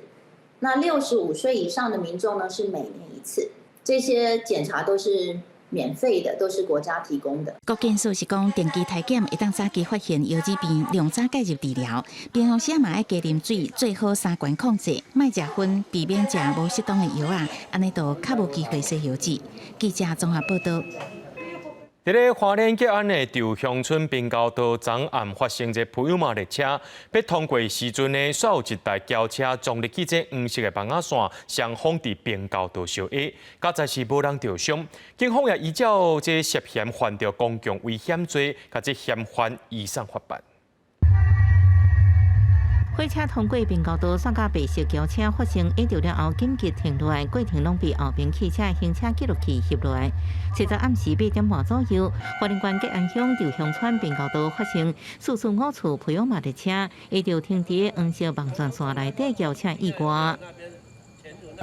Speaker 9: 那65歲以上的民眾呢，是每年一次。這些檢查都是免費的，都是國家提供的。
Speaker 2: 國健署是講，定期體檢會當早期發現腰子病，量早介入治療。平常時嘛愛加啉水，做好三高控制，莫食薰，避免食無適當的藥仔，按呢就較無機會洗腰子。記者綜合報道。
Speaker 1: 佇咧花蓮吉安的稻香村平交道，昨暗發生一普悠瑪列車，欲通過時陣呢，煞有一台轎車撞入去這黃色的網仔線，雙方佇平交道相壓，佳哉是無人著傷。警方也依照這涉嫌犯著公共危險罪，共這嫌犯移送法辦。
Speaker 2: 火車通過平交道，煞佮白色轎車發生壓著了後，緊急停落來，過程攏被後邊汽車行車記錄器翕落來。昨昏暗時8點半左右，花蓮縣吉安鄉稻香村平交道發生4四5次普悠瑪列車壓著停佇黃色網狀線內底轎車意外。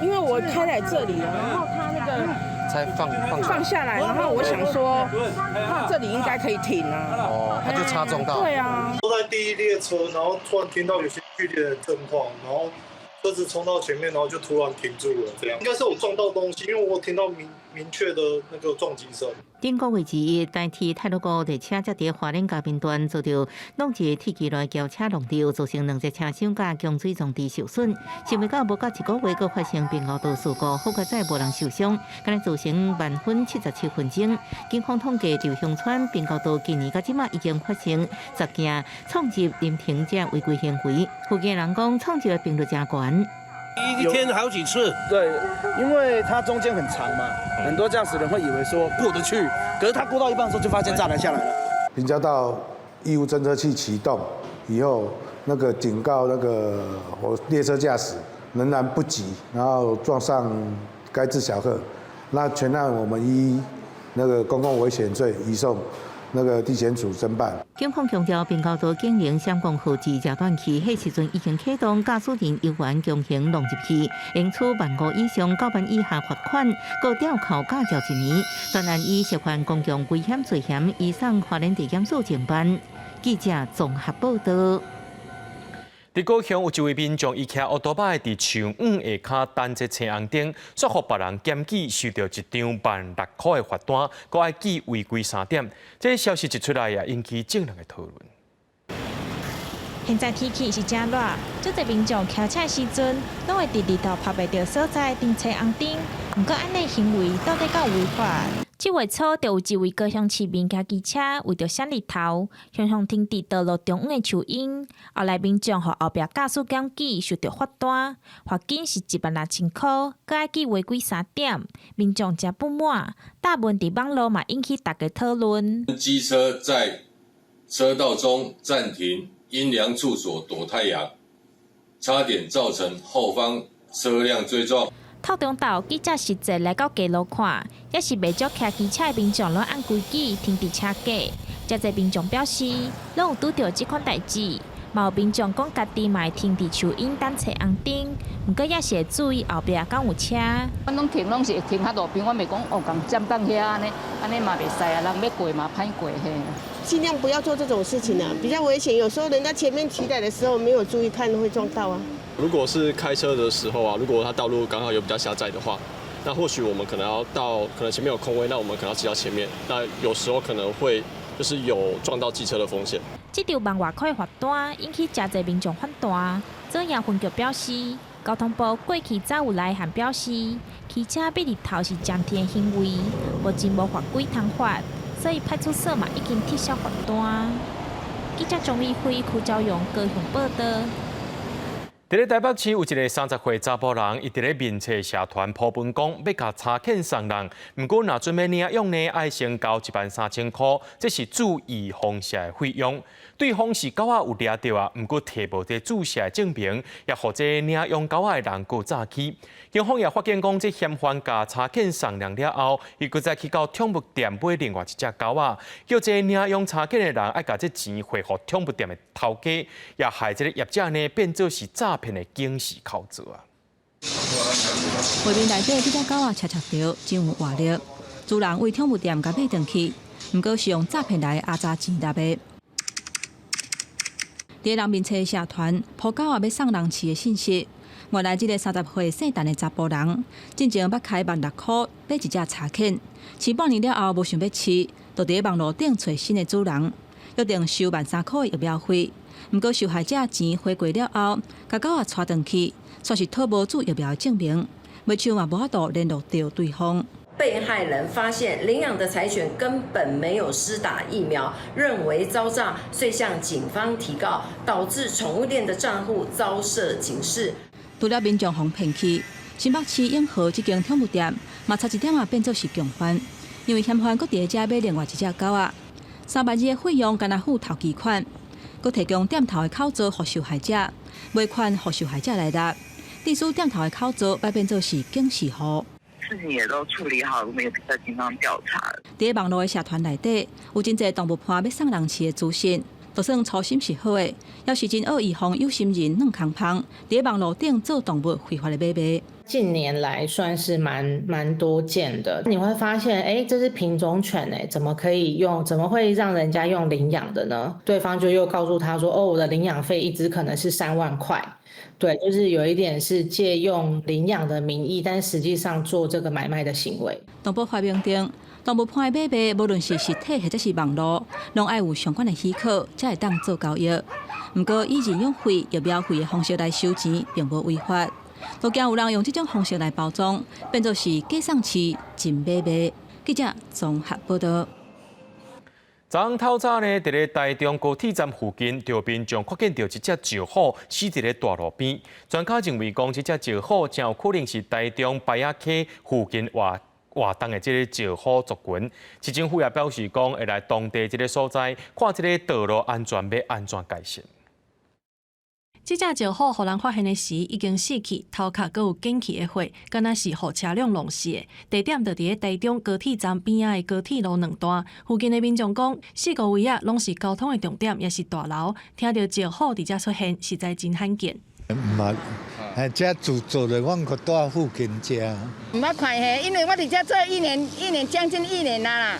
Speaker 11: 因為我開來這裡了，然後他那個
Speaker 24: 才放放
Speaker 11: 放下來，然後我想說，那這裡應該可以停啊。
Speaker 24: 哦，他就擦撞到。
Speaker 11: 對啊。
Speaker 25: 坐在第一列車，然後突然聽到有些劇烈的震晃，然後車子衝到前面，然後就突然停住了，這樣應該是我撞到東西，因為我聽到明明確的那個撞擊聲。
Speaker 2: 頂個月之一，台鐵太魯閣列車才佇花蓮嘉賓段遭著弄一個鐵枝來轎車撞著，造成兩隻車廂佮供水裝置受損。想袂到無夠一個月，閣發生平交道事故，好佳哉無人受傷，敢若造成慢分77分鐘。警方統計，稻香村平交道今年到這馬已經發生10件闖入臨停者違規行為。附近人講，闖入的頻率誠懸。
Speaker 26: 一天好幾次，對，因為它中間很長嘛，很多駕駛人會以為說過得去，可是他過到一半的時候就發現柵欄下來了。
Speaker 27: 平交道異物偵測器啟動以後，那個警告那個我列車駕駛仍然不及，然後撞上該自小客，那全案我們依那個公共危險罪移送那個地檢署偵辦。
Speaker 2: 警方強調，平交道警鈴閃光號誌遮斷器，彼時陣已經啟動，駕駛人猶原強行撞入去，應處15,000以上9萬以下罰款，閣吊扣駕照一年。全案以涉犯公共危險罪嫌移送花蓮地檢署偵辦。記者綜合報道。
Speaker 1: 佇高雄有一位民眾，伊騎烏托擺佇樹蔭下跤等這青紅燈，煞予別人檢舉，收著一張16,000塊的罰單，閣愛記違規三點。這消息一出來啊，引起眾人的討論。
Speaker 19: 現在天氣是誠熱，足濟民眾騎車時陣，攏會佇日頭曬袂著所在等青紅燈。毋過，按呢行為到底敢有違法？7月初，就有一位高雄市民騎機車為著閃日頭，雄雄停佇道路中央的樹蔭。後來民眾予後壁駕駛檢舉，收著罰單，罰金是16,000塊，閣愛記違規三點。民眾誠不滿，大文佇網路嘛引起大家討論。
Speaker 28: 機車在車道中暫停陰涼處所躲太陽，差點造成後方車輛追撞。
Speaker 19: 透中晝記者實際來到街路看，也是袂少騎機車的民眾攏按規矩停佇車格。誠濟民眾表示，攏有拄著這款代誌，嘛有民眾講家己嘛會停佇樹蔭等青紅燈，毋過也是會注意後壁敢有車。
Speaker 29: 阮攏停攏是會停較路邊，阮袂講哦，共佔當遐按呢，按呢嘛袂使啊，人欲過嘛歹過嘿。
Speaker 30: 盡量不要做這種事情啊，比較危險。有時候人家前面騎來的時候沒有注意看，會撞到啊。
Speaker 31: 如果是開車的時候啊，如果它道路剛好有比較狹窄的話，那或許我們可能要到，可能前面有空位，那我們可能要騎到前面。那有時候可能會就是有撞到機車的風險。
Speaker 19: 這張萬外塊罰單引起誠濟民眾反彈。左營分局表示，交通部過去早有來函表示，騎車覕日頭是暫停行為，目前無法規通罰，所以派出所嘛已經撤銷罰單。記者鍾立輝、柯昭勇高雄報道。
Speaker 1: 佇咧台北市有一个30歲查埔人，伊佇咧面冊社團 po 文講，欲共柴犬送人，毋過若準備領養呢，愛先交13,000箍，這是注預防射的費用。對方是狗仔有掠著啊，毋過提無這注射的證明，也予這領養狗仔的人閣詐欺。警方也發現講，這嫌犯共柴犬送人了後，伊閣再去到寵物店買另外一隻狗仔，叫這領養柴犬的人愛共這錢匯予寵物店的頭家，也害這个業者呢變做是詐騙的警示口座啊！
Speaker 3: 畫面內底這隻狗仔赤赤著，真有活力。主人為寵物店共買轉去，毋過是用詐騙來壓榨錢納的。佇人面冊社團 po 狗仔欲送人飼的信息，原來這个30歲姓陳的查埔人，進前捌開16,000箍買一隻柴犬，飼半年了後無想欲飼，就佇網路頂揣新的主人，約定收13,000箍的疫苗費。毋過受害者錢匯過了後，共狗仔帶轉去，卻是討無注疫苗的證明，尾手嘛無法度聯絡著對方。
Speaker 4: 被害人發現領養的柴犬根本沒有施打疫苗，認為遭詐，遂向警方提告，導致寵物店的賬戶遭設警示。
Speaker 3: 除了民眾予騙去，新北市永和這間寵物店嘛，差一點仔變做是共犯，因為嫌犯閣佇遮買另外一隻狗仔，3萬2的費用，干焦付頭期款，閣提供店頭的口座予受害者，尾款予受害者來納，致使店頭的口座擺變做是警示戶。
Speaker 13: 事情也都處理好，我們也在警方調查。
Speaker 3: 佇網路的社團內底，有真濟動物伴欲送人飼的資訊，就算初心是好的，也是真惡意予有心人軟空芳，佇網路頂做動物非法的買賣。
Speaker 14: 近年來算是蠻多見的，你會發現，哎，這是品種犬，哎，怎麼可以用？怎麼會讓人家用領養的呢？對方就又告訴他說，哦，我的領養費一隻可能是3萬塊，對，就是有一點是借用領養的名義，但實際上做這個買賣的行為。
Speaker 3: 動保發明定，動物伴的買賣，無論是實體或者是網路，攏愛有相關的許可，才會當做交易。毋過以認養費、疫苗費的方式來收錢，並無違法。都驚有人用這種方式來包裝，變做是假送飼真買賣。記者綜合報道。
Speaker 1: 昨昏透早呢，佇咧台中高鐵站附近，著民眾發現著一隻石虎死佇咧大路邊。專家認為講，這隻石虎誠有可能是台中白仔溪附近活活動的這个石虎族群。市政府也表示講，會來當地這个所在，看這个道路安全欲按怎改善。
Speaker 15: 這隻石虎予人發現的時已經死去，頭殼閣有捲起的血，敢若是予車輛弄死的。地點就佇咧台中高鐵站邊仔的高鐵路兩段。附近的民眾講，四個圍仔攏是交通的重點，也是大樓。聽著石虎佇遮出現，實在真罕見。
Speaker 16: 毋捌，哎，這住做的，阮閣住附近遮。
Speaker 11: 毋捌看嘿，因為我佇遮做一年，一年將近一年啦，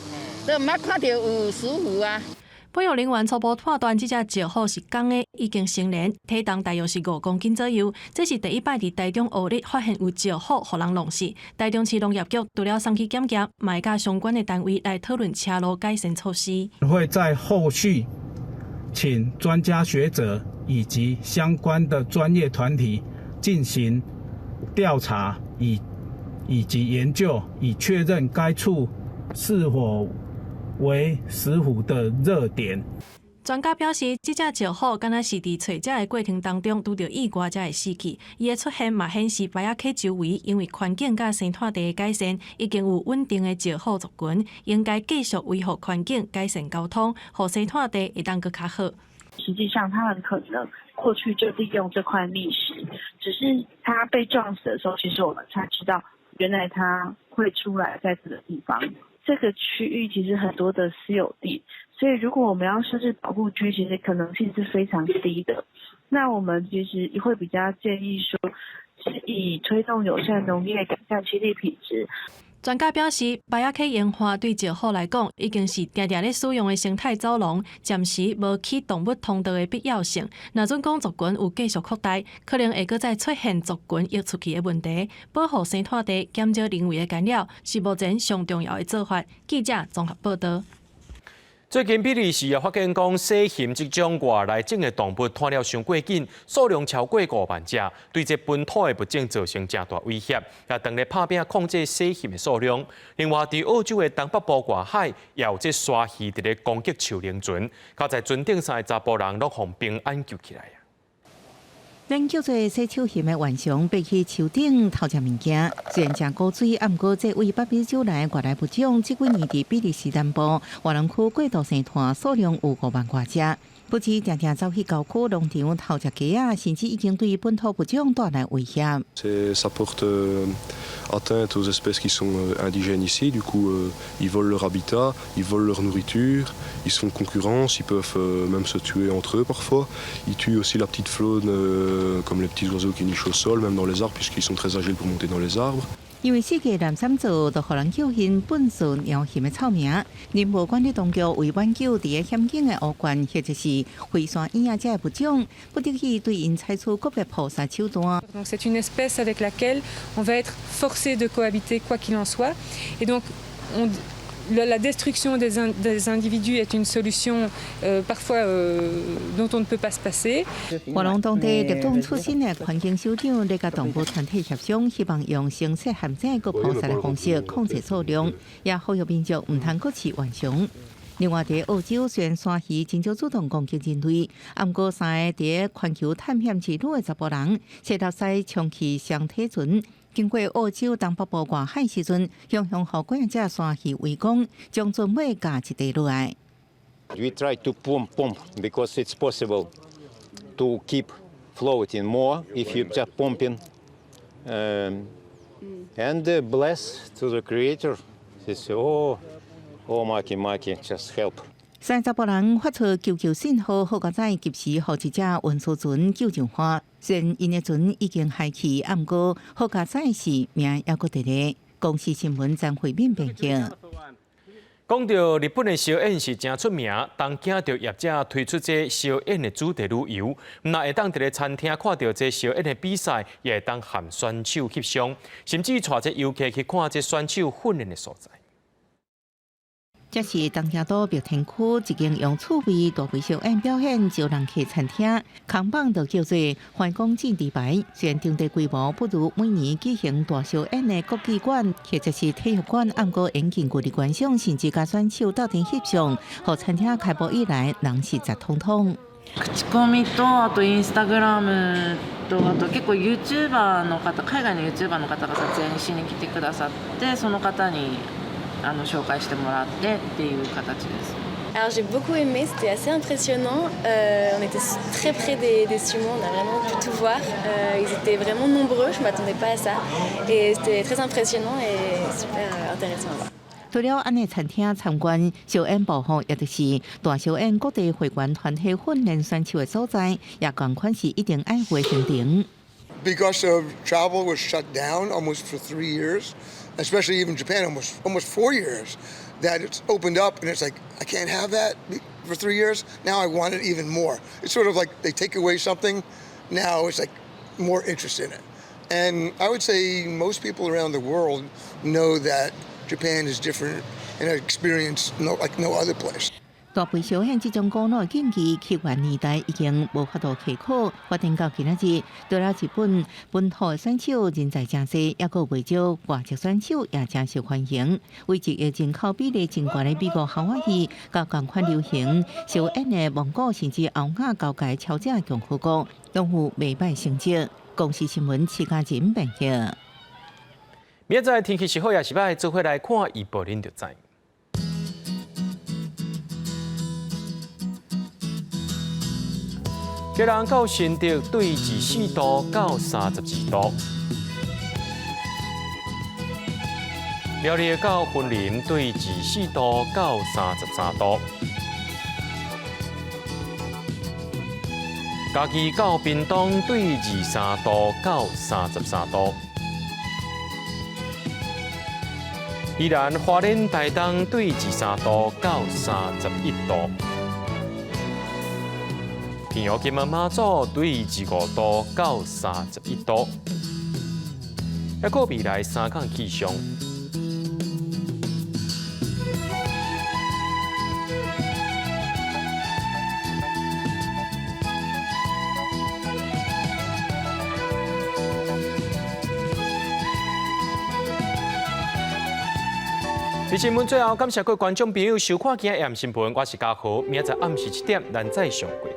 Speaker 11: 都毋捌看著有石虎啊。
Speaker 15: 保育人員初步判斷，這隻石虎是公的，已經成年，體重大約是5公斤左右。這是第一擺佇台中烏日發現有石虎予人弄死。台中市農業局除了送去檢驗，嘛會佮相關的單位來討論車路改善措施。
Speaker 18: 會在後續請專家學者以及相關的專業團體進行調查以及研究，以確認該處是否為石虎的熱點。
Speaker 15: 專家表示，這隻石虎敢若是佇揣食的過程當中拄著意外才會死去。伊的出現嘛顯示白仔溪周圍因為環境佮生態地的改善，已經有穩定的石虎族群，應該繼續維護環境、改善交通，予生態地會當閣較好。
Speaker 20: 實際上，它很可能過去就利用這塊覓食，只是它被撞死的時候，其實我們才知道原來它會出來在這個地方。這個區域其實很多的私有地，所以如果我們要設置保護區，其實可能性是非常低的。那我們其實會比較建議說，是以推動友善農業、改善棲地品質。
Speaker 15: 專家表示，白仔溪鹽化對石虎來講，已經是定定咧使用的生態走廊，暫時無起動物通道的必要性。若準講族群有繼續擴大，可能會閣再出現族群溢出去的問題。保護生態地，減少人為的干擾，是目前上重要的做法。記者綜合報道。
Speaker 1: 最近比利時啊發現講，細熊這種外來種的動物湠了傷過緊，數量超過5萬隻，對這本土的物種造成誠大威脅。也當咧拍拚控制細熊的數量。另外，佇澳洲的東北部外海，也有這鯊魚佇咧攻擊樹奶船，佳哉船頂三个查埔人攏予平安救起來。
Speaker 2: 咱叫做細手熊的浣熊，爬去樹頂偷食物件。雖然誠古錐，啊，毋過這位北美洲來的外來物種，這幾年佇比利時南部瓦隆區過度生湠，數量有5萬外隻。不止定定走去郊區農場偷食雞仔，甚至已經對本土物種帶來威脅。
Speaker 5: Ça porte atteinte aux espèces qui sont indigènes ici. Du coup, ils volent leur habitat, ils volent leur nourriture, ils se font concurrence, ils peuvent même se tuer entre eux parfois. Ils tuent aussi la petite faune, comme les petits oiseaux qui nichent au sol, même dans les arbres, puisqu'ils sont très agiles pour monter dans les arbres.
Speaker 2: 因為四界濫産做，就予人叫𪜶糞掃貓熊的臭名。林務管理當局為挽救佇咧險境的烏鹳或者是灰山鶯仔這个物種，不得已對𪜶採取個別撲殺手段。
Speaker 6: Donc c'est une espèce avec laquelle on va être forcé de cohabiter quoi qu'il en soit. Et donc la destruction des individus est une solution parfois dont on ne peut pas se passer.
Speaker 2: 瓦隆當地綠黨出身的環境首長咧，佮動物團體協商，希望用先設陷阱閣撲殺的方式控制數量，也呼籲民眾毋通閣飼浣熊。另外，佇澳洲雖然鯊魚真少主動攻擊人類，毋過三个佇環球探險之旅的查埔人，坐落西衝去雙體船，經過澳洲東北部外海時陣，雄雄予幾隻鯊魚圍攻，將船尾咬一塊落來。
Speaker 7: We try to pump, pump because it's possible to keep floating more if you just pumping. And bless to the creator. They say, oh, oh, Maki, Maki, just help.
Speaker 2: 三查埔人發出求救信號，好佳哉及時予一隻運輸船救上岸。雖然𪜶的船已經海去，毋過好佳哉是命猶閣佇咧。公視新聞張惠敏編輯。
Speaker 1: 講到日本的燒燕是誠出名，東京就業者推出這燒燕的主題旅遊，毋但會當佇咧餐廳看著這燒燕的比賽，也會當和選手翕相，甚至帶這遊客去看這選手訓練的所在。
Speaker 2: 這是東京都墨田區一間用趣味大肥燒燕表演招人客餐廳，扛棒就叫做環公進地牌。雖然場地規模不如每年舉行大燒燕的國技館或者是體育館，毋過嚴近距離觀賞，甚至佮選手鬥陣翕相，予餐廳開幕以來人是雜通通。
Speaker 8: 口コミとあとインスタグラムとあと結構ユーチューバーの方、海外のユーチューバーの方が撮影しに来てくださって、その方に紹介してもらってっていう形です。
Speaker 9: Alors j'ai beaucoup aimé, c'était assez impressionnant. On était très près des sumos, on a vraiment pu tout voir. Ils étaient vraiment nombreux, je m'attendais pas à ça. Et c'était très impressionnant et super intéressant à voir.
Speaker 2: 除了按呢餐廳參觀燒燕部分，也就是大燒燕國際會員團體訓練選手的所在，也仝款是一定愛赴的行程。
Speaker 10: Because of travel was shut down almost for 3 years, especially even Japan almost 4 years, that it's opened up and it's like, I can't have that for 3 years. Now I want it even more. It's sort of like they take away something, now it's like more interest in it. And I would say most people around the world know that Japan is different and an experience no, like no other place.
Speaker 2: 大肥燒燕這種古老的競技，起源年代已經無法度稽考，發展到今仔日，除了日本本土的選手人才誠濟，猶閣袂少外籍選手也誠受歡迎。為一個人口比例真懸的美國夏威夷，佮仝款流行燒燕的蒙古，甚至歐亞交界超者共和國，攏有袂䆀成績。公視新聞徐嘉仁編輯。
Speaker 1: 明仔載天氣是好抑是䆀，做伙來看預報，恁就知。基隆到新竹對24度到32度，苗栗到雲林對24度到33度，嘉義到屏東對23度到33度，宜蘭花蓮台東對23度到31度。平陽金門馬祖對25度到31度，抑閣未來3工氣象。佇新聞最後，感謝各位觀眾朋友收看今日的新聞，我是嘉豪，明仔載暗時7點，咱再相會。